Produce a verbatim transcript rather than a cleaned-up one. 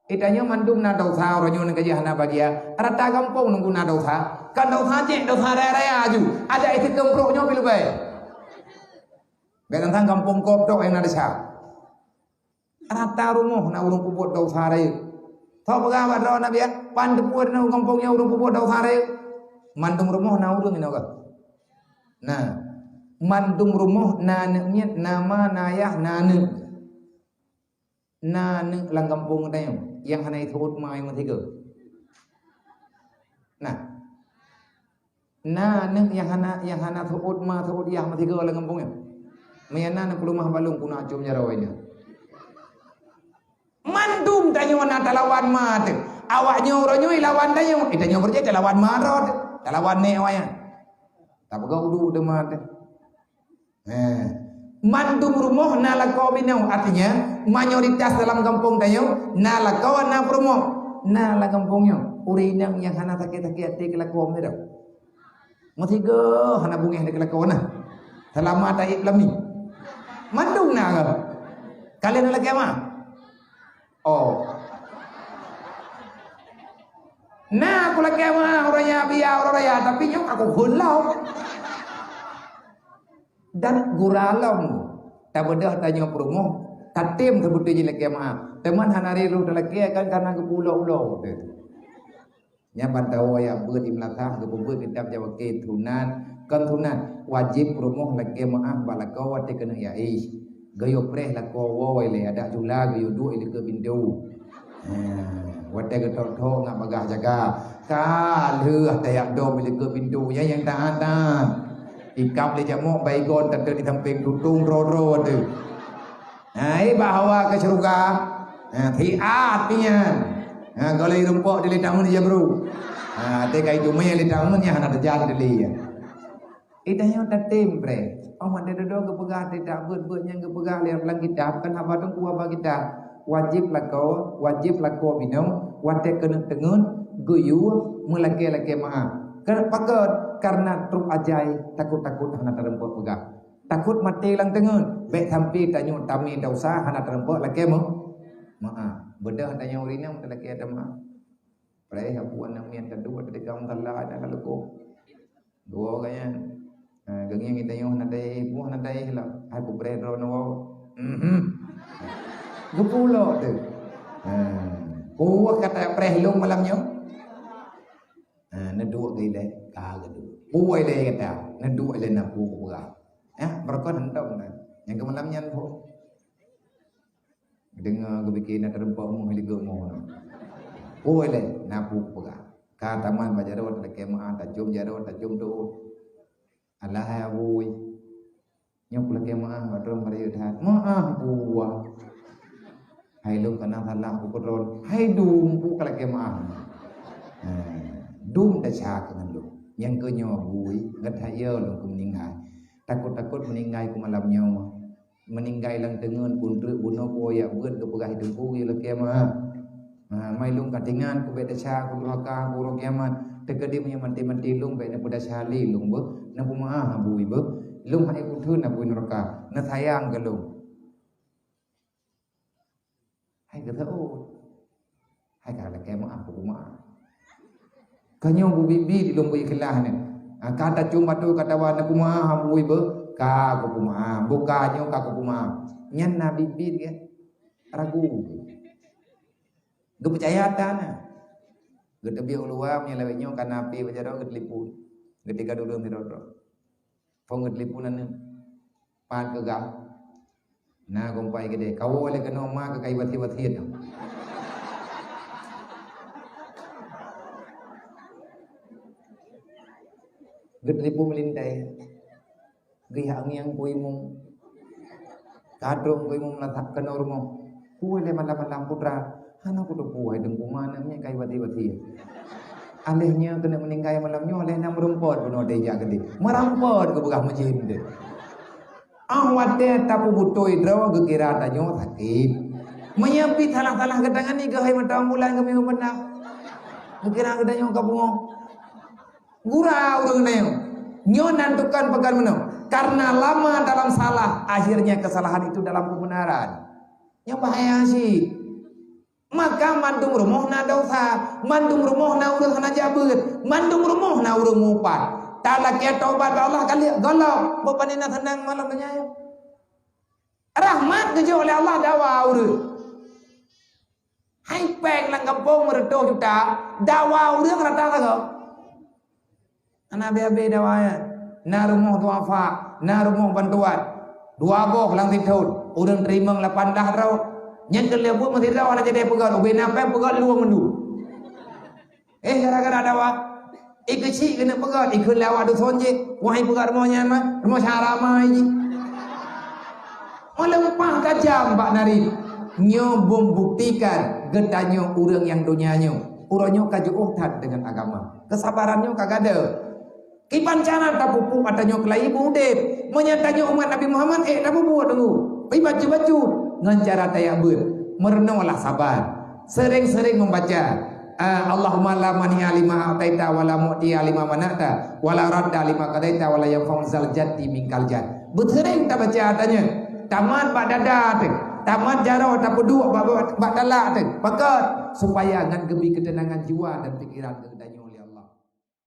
Eh, tanyoe mandum na dosa, uroe nyoe ka jih hana bagia. Rata gampông nunggu na dosa. Kan dosa cit, dosa raya-raya aju. Ada isi keumpruek nyoe pi leubeh. Bèk tantang gampông kop tok nyang na desya. Rata rumoh na ureueng peubuet dosa rayeuk. Tho peugah bak droe na biah, pan teupeue na gampông nyoe ureueng peubuet dosa rayeuk. Mandum rumoh na ureueng inoe ka. Nah, mandum rumoh na aneuk miet, na ma, na yah, na aneuk. Na aneuk lam gampông tanyoe nyang hana jiseuôt ma nyang meusigoe. Nah. Na aneuk nyang hana, nyang hana seuôt ma, seuôt yah meusigoe lam gampông nyoe. Meunyo na, neupeuleumah bak lôn, keuneuk acôm jaroe nyan. Mandum tanyoe na talawan ma teuh. Awak nyoe uroe nyoe ilawan tanyoe. Eh, tanyoe beureuja talawan ma droe teuh. Talawan nèk awak nyan. Tapeugah udu teuma teuh. He. Mandum rumoh na lakoe binoe, artinya mayoritas dalam gampông tanyoe na lakoe, na peurumoh. Na lam gampông nyoe ureueng inong nyang hana sakét-sakét até keu lakoe meudeh. Meusigoe hana beungéh lé keu lakoe na. Seulamat taék peulami. Mandum na ke? Ka lheueh na lakèe ma? Oh. Na ku lakèe ma, ureueng raya, biya ureueng raya, tapi nyoe ka ku phôn lom. Dan gura lom, tabeudôh tanyoe peurumoh, tatem seubeutôi jih lakèe ma. Teuma hana rhot talakèe kan, karena geupeuulok-ulok teuh. Nyan ban tawoe jak beuet di meulasah, geupeubeuet kitab jak wakèe sunat, kon sunat, wajéb peurumoh lakèe meu'ah bak lakoe watèe keuneuk jak éh. Geuyue preh lakoe woe ilèe, adak cula geuyue duek ilèe keu pintoe. Ha, watèe geutok-tok ngat bagaih jaga. Ka lheueh tajak dom ilèe keu pintoe, nyan nyang taat-taat. Ikab lé jamok Baygon tateuk di sampéng tutong droe-droe teuh. Ha, eh, bak hawa keu syeuruga. Ha, siat nyan. Ha, gohlom rumpok di lé taun di Jabru. Ha, teuka itu mé lé taun nyan hana teujan teuh lé. Eh, tanyoe tatem preh. Oh, mak dudoe geupeugah teuh, beuet-beuet nyang geupeugah lé lam kitab, kan haba teungku haba kitab. Wajéb lakoe, wajéb lakoe binoe, watèe keuneuk teungeut, geuyue meulakèe-lakèe meu'ah. Keu pakon? Karena trok ajai, takot-takot hana tareumpok peugah. Takot maté lam teungeut, bèk sampoe tanyoe tamé desya hana tareumpok lakèe meu'ah. Beudôh tanyoe ureueng inong talakèe tameu'ah. Preh abu aneuk miet taduek teuka meusalah dan lalu ko. Dua orang nyan. Ha, geungieng geutanyoe hana dayah, boh hana dayah lah. Hai kupreh droeneuh. Mhm. Geupulok teuh. Ha. Puih kata preh lôn malam nyoe. Ha, neuduek geuilèe, ka geuduek. Puih lé gata, neuduek lé na pu kupeugah. Eh, beureukat hentong na. Nyang keu malam nyan pun. Deungoe geupike na tareumpok moh ligok moh na. Puih lé na pu kupeugah. Ka taman bak jaroe, talakèe meu'ah, tacôm jaroe, tacôm tu'ut. Alah hai abui. Nyoe kulakèe meu'ah bak droe meurayeuk that. Meu'ah buah. Hai lôn kana salah ku keudroe. Hai dum pu kalakèe meu'ah. Ha, dum desya keu ngon lôn. Nyang keu nyoe bui, gata yo lôn keu meuninggai. Takot-takot meuninggai keu malam nyoe. Meuninggai lam teungeut pun treuk bunoe ku jak beuet geupeugah teungku geulakèe meu'ah. Ha, mai lôn ka teuingat ku bèk desya ku durhaka ku uroe kiamat. Teukeudi meunyoe maté-maté lôn bèk neupeudesya lé lôn beuh, neupeumeu'ah bui beuh. Lôn hana kutheun na bui nuraka, neusayang keu lôn. Hai geuseuôt. Hai ka lakèe meu'ah, kupeumeu'ah. Ka nyoe beubiet-biet lôn beu ikhlas nyoe. Ha, ka tacôm bato ka tawa neupeumeu'ah bui beuh, ka kupeumeu'ah. Buka nyoe ka kupeumeu'ah. Nyan na biet-biet gét. Ragu. Geupeucaya tan na. Geuteubiet u luwa, meunyoe lawét nyoe ka na api bak jaroe geuteulipon. Geutinggai ureueng sidroe-droe. Phôn geuteulipon aneuk. Pat keu gam. Na gompai keudeh. Kawoe lé keunoe ma keu kai wasiet-wasiet nyoe. Geuteulipon meulintèe. Geujak ngieng Pu Imum. Ka trok Pu Imum lam keunoe rumoh. Puwoe lé malam-malam putra, hana kuteupue hai Teungku ma aneuk miet kai wasiet-wasiet. Aléh nyoe keuneuk meuninggai malam nyoe, aléh na meureumpot bunoe teuh jak keudeh. Meureumpot geupeugah meucin teuh. Ah, watèe tapeubutôi droe geukira tanyoe sakét. Meunyoe pih salah-salah geutanyoe nyoe keuhai mata bulan geumiyueb beuna. Geukira geutanyoe ka bungong. Gura ureueng nyoe. Nyoe nan tukang peugah meunoe. Karena lama dalam salah, akhirnya kesalahan itu dalam kebenaran. Nyoe bahaya cit. Maka mandum rumoh na dosa, mandum rumoh na ureuëng hana jabeuet, mandum rumoh na ureuëng mupat. Talakée tobat bak Allah kali golom, bukon na seunang malam donya nyoe. Rahmat geujok lé Allah dawa ureuëng. Hai péng lam gampông meureutoh juta, dawa ureuëng rata sagoe. Hana abéh-abéh dawa nyan. Na rumoh duafa, na rumoh bantuan. Dua boh lam sithon, ureuëng teurimong lapan blah droe. Nyan keuh lheueh buet meusidroe hana jadi peugöt, ubé na péng peugöt luwang meundu. Eh, gara-gara dawa. Ikeuchik keuneuk peugöt, ikheun lé awak duson jih. Wahai peugöt rumoh nyan mah, rumoh syara mai jih. Meuleumpah tajam bak nari. Nyoe buktikan geutanyoe ureuëng nyang donya nyoe. Uroe nyoe ka jiôh that deungon agama. Keusabaran nyoe ka gadôh. Kiban cara tapupuk ata nyoe keulayi beu udeb. Meunyoe tanyoe umat Nabi Muhammad, eh, tapeubuet teunggu. Ibacut-bacut ngon cara tayak beuet. Meurunoe lah sabar. Sering-sering membaca, ah, Allahumma la mani'a lima a'taita wa la mu'tiya lima mana'ta wa la radda lima qadaita wa la yanfa'u zal jaddi minkal jadd. Beusering tabaca ata nyoe. Tamat bak dada teuh, tamat jaroe tapeuduek bak, bak, bak talak teuh. Pakon? Supaya ngat geubi keuteunangan jiwa dan pikiran geutanyoe.